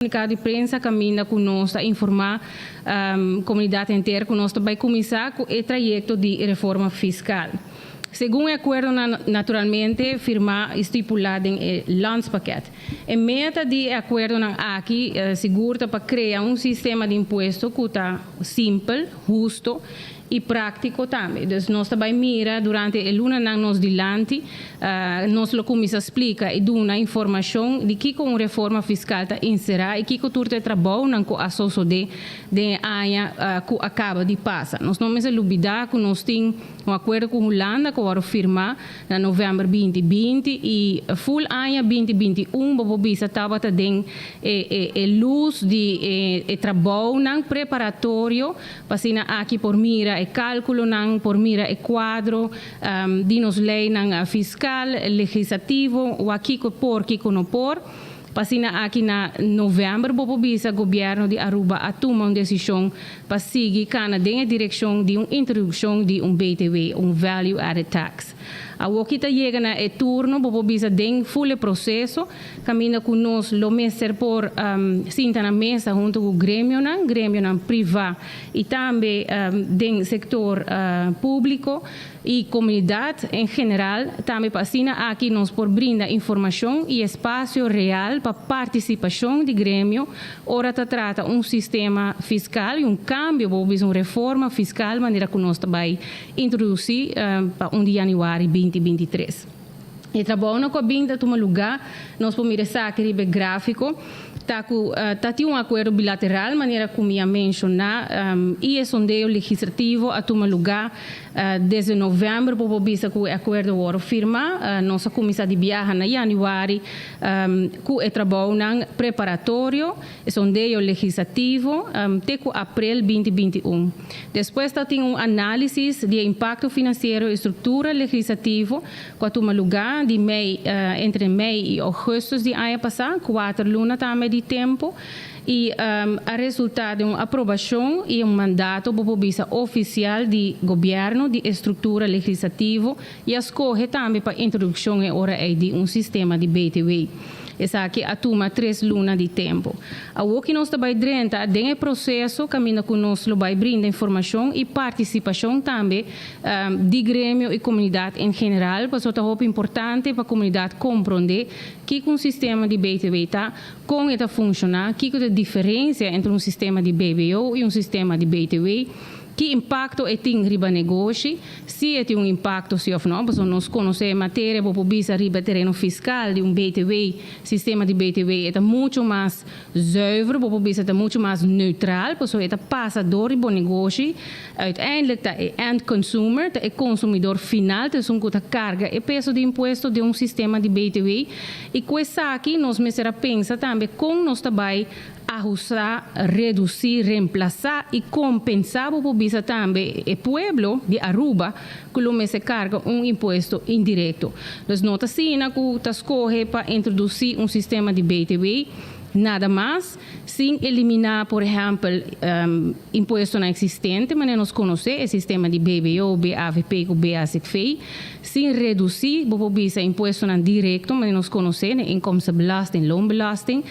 Komunikado di prensa kaminda ku nos ta informá komunidat henter ku nos ta bai kuminsá ku e trayekto di reforma fiskal. Segun e akuerdonan naturalmente firmá i stipulá den e Landspakket. E meta di e akuerdonan aki sigur ta pa krea un sistema di impuesto ku ta simpel, husto i práktiko tambe. Dus nos ta bai mira durante e lunanan nos dilanti, nos lo kuminsá splika i duna informashon di kiko un reforma fiskal ta enserá i kiko tur ta e trabounan ku a sosodé den e aña ku a kaba di pasa. Nos no mester lubidá ku nos tin un akuerdo ku Hulanda ku a wòrdu firmá na novèmber 2020 i ful aña 2021 bo por bisa tabata den e lus di e trabounan preparatorio pa asina aki por mira e kálkulonan, por mira e kuadro di nos leinan fiskal, legislativo, wak kiko por, kiko no por. Pa asina aki na novèmber bo por bisa gobièrnu di Aruba a tuma un desishon pa sigui kana den e direkshon di un introdukshon di un BTW, un Value Added Tax. Awoki ta yega na e turno bo por bisa den ful e proseso kaminda ku nos lo mester por sinta na mesa huntu ku gremionan, gremionan privá i tambe den sektor públiko i komunidat en general tambe pa asina aki nos por brinda informashon i espasio real pa partisipashon di gremio ora ta trata un sistema fiskal i un kambio, bo por bisa un reforma fiskal manera ku nos ta bai introdusí pa 1 di yanüari 2023. E trabounan ku a bin ta tuma lugá, nos por mira esaki riba e gráfiko, ta ku ta tin un akuerdo bilateral manera ku mi a menshoná i e sondeo legislativo a tuma lugá desde novèmber. Bo por bisa ku e akuerdo wòrdu firmá. Nos a kuminsá di biaha na yanüari ku e trabounan preparatorio, e sondeo legislativo, te ku aprel 2021. Despues ta tin un análisis di e impakto finansiero i struktura legislativo ku a tuma lugá di mei entre mei i ougùstùs di aña pasá, 4 luna tambe di tempu, i a resultá den un aprobashon i un mandato, bo por bisa, ofisial di gobièrnu di e struktura legislativo i a skohe tambe pa introdukshon e ora ei di un sistema di BTW. Esaki a tuma 3 luna di tempu. Awor ku nos ta bai drenta den e proseso kaminda ku nos lo bai brinda informashon i partisipashon tambe di gremio i komunidat en general, pasobra ta hopi importante pa komunidat komprondé kiko un sistema di BTW ta, kon e ta funshoná, kiko ta e diferensia entre un sistema di BBO i un sistema di BTW, ki impakto e tin riba negoshi, si e tin un impakto si òf no, pasobra nos konosé materia, bo por bisa, riba tereno fiskal di un BTW, sistema di BTW, ta muchu mas zuiver, bo por bisa ta muchu mas neutral, pasobra e ta pasa dor di bo negoshi, uiteindelijk ta e end consumer, ta e konsumidó final, ta esun ku ta karga e peso di impuesto di un sistema di BTW, i ku esaki nos mester a pensa tambe kon nos ta bai ahustá, redusí, remplasá i kompensá, bo por bisa tambe, e pueblo di Aruba ku lo mester karga un impuesto indirekto. Dus no ta asina ku ta skohe pa introdusí un sistema di BTW, nada mas, sin eliminá, por ehèmpel, impuestonan eksistente, manera nos konosé e sistema di BBO, BAVP ku BAZV, sin redusí, bo por bisa, impuestonan direkto, manera nos konosé, inkomstenbelasting, loonbelasting.